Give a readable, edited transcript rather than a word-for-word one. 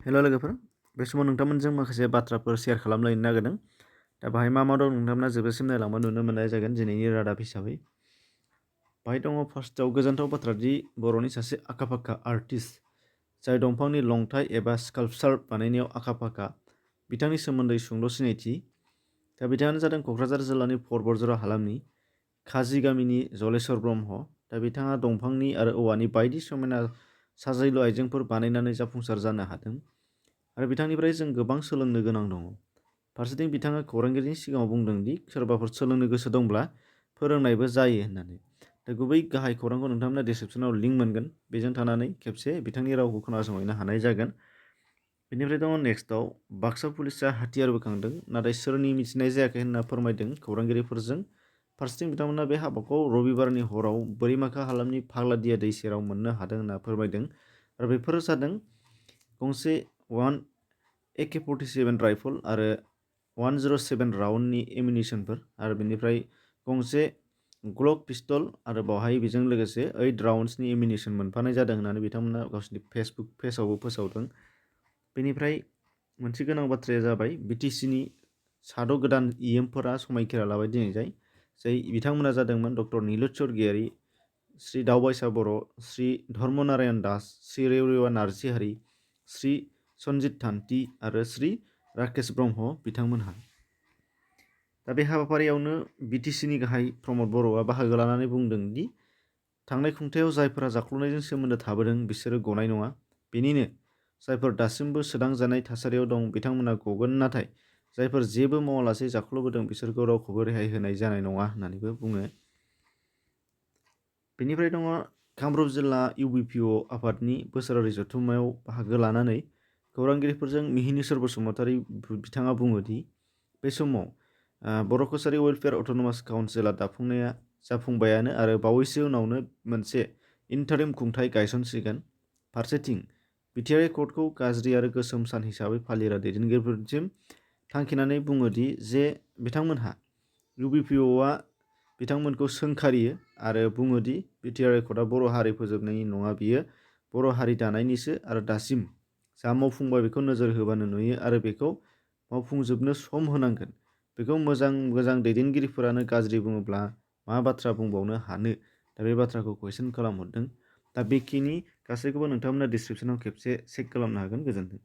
हेल' लोगोफोर, बे समाव नोंथांमोनजों माखासे बाथ्राफोर शेयार खालामलायनो नागिरदों। दा बाहाय मा दं नोंथांमोना जोबजासिम नायलांबा नुनो मोननाय जागोन दिनैनि रादाब हिसाबै। बाहाय दङ फार्स्टआव गोजोनथाव बाथ्रा दि बर'नि सासे आखा-फाखा आर्टिस्ट जाय दंफांनि लंथाइ एबा स्काल्पचार बानायनायाव आखा-फाखा बिथांनि सोमोन्दै सुंद' सिनायथि। दा बिथाङानो जादों क'क्राझार जिल्लानि बदजर हालामनि खाजि गामिनि जलेस्वर ब्रह्म। दा बिथाङा दंफांनि आरो औवानि बायदि समायना साजायलु आइजेंफोर बानायनानै जाफुंसार जानो हादों आरो बिथांनिफ्राय जों गोबां सोलोंनो गोनां दङ। फारसेथिं बिथाङा खौरांगिरिनि सिगाङाव बुंदों दि सोरबाफोर सोलोंनो गोसो दंब्ला फोरोंनायबो जायो होननानै। दा गुबै गाहाय खौरांखौ नोंथांमोना डिसक्रिप्सनाव लिंक मोनगोन, बेजों थानानै खेबसे बिथांनि रावखौ खोनासंहैनो हानाय जागोन। बेनिफ्राय दङ नेक्स्टआव बाक्सा पुलिसा हाथियार बोखांदों, नाथाय सोरनि मिथिनाय जायाखै होनना फोरमायदों खौरांगिरिफोरजों। फारसेथिं बिथांमोना बे हाबाखौ रबिबारनि हराव बोरिमाखा हालामनि फाग्लादिया दै सेराव मोननो हादों होनना फोरमायदों आरो बेफोरो जादों गंसे AK-47 राइफल आरो 107 राउन्डनि एमिनिशनफोर आरो बेनिफ्राय गंसे ग्लक पिस्टल आरो बावहाय बेजों लोगोसे 8 राउन्ड्सनि एमिनिशन मोनफानाय जादों होननानै बिथांमोना गावसोरनि फेसबुक पेजावबो फोसावदों। बेनिफ्राय मोनसे गोनां बाथ्राया जाबाय BTCनि साद' गोदान EMफोरा समायखिरा लाबाय दिनैजाय, जाय बिथांमोना जादोंमोन डक्टर नीलोद स्वर्गियारि, श्री दावबायसा बर', श्री धर्म नारायण दास, श्री रेवरेवा नारजिहारि, श्री सन्जित थान्ति आरो श्री राकेश ब्रह्म बिथांमोनहा। दा बे हाबाफारियावनो BTCनि गाहाय प्रमद बर'आ बाहागो लानानै बुंदों दि थांनाय खुंथायाव जायफोरा जाख्ल'नायजों सोमोन्दो थाबोदों बिसोरो गनाय नङा। बेनिनो जायफोर दासिमबो सोदांजानाय थासारियाव दं बिथांमोना गगोन, नाथाय जायफोर जेबो मावालासे जाख्ल'बोदों बिसोरखौ रावखौबो रेहाय होनाय जानाय नङा होननानैबो बुङो। बेनिफ्राय दङ कामरुप जिल्ला UBPO आफादनि बोसोरारि जथुम्मायाव बाहागो लानानै खौरांगिरिफोरजों मिहिनीश्वर बसुमतारी बिथाङा बुङो दि बे समाव बर' कसारी वेलफेयार अट'नमास काउन्सिलआ दाफुंनाया जाफुंबायानो आरो बावैसो उनावनो मोनसे इन्टारिम खुंथाय गायसनसिगोन। फारसेथिं बिटिआर कर्टखौ गाज्रि आरो गोसोम सान हिसाबै फालिग्रा दैदेनगिरिफोरसिम थांखिनानै बुङो दि जे बिथांमोनहा UBPOआ बिथांमोनखौ सोंखारियो आरो बुङो दि बिटिआर कर्टआ बर' हारि फोजोबनायनि नङा, बियो बर' हारि दानायनिसो आरो दासिम जा मावफुंबाय बेखौ नोजोर होबानो नुयो आरो बेखौ मावफुंजोबनो सम होनांगोन। बेखौ मोजां दैदेनगिरिफोरानो गाज्रि बुङोब्ला मा बाथ्रा बुंबावनो हानो। दा बे बाथ्राखौ कुइसन खालामहरदों। दा बेखिनि गासैखौबो नोंथांमोना डिसक्रिप्सनाव खेबसे चेक खालामनो हागोन। गोजोन्थों।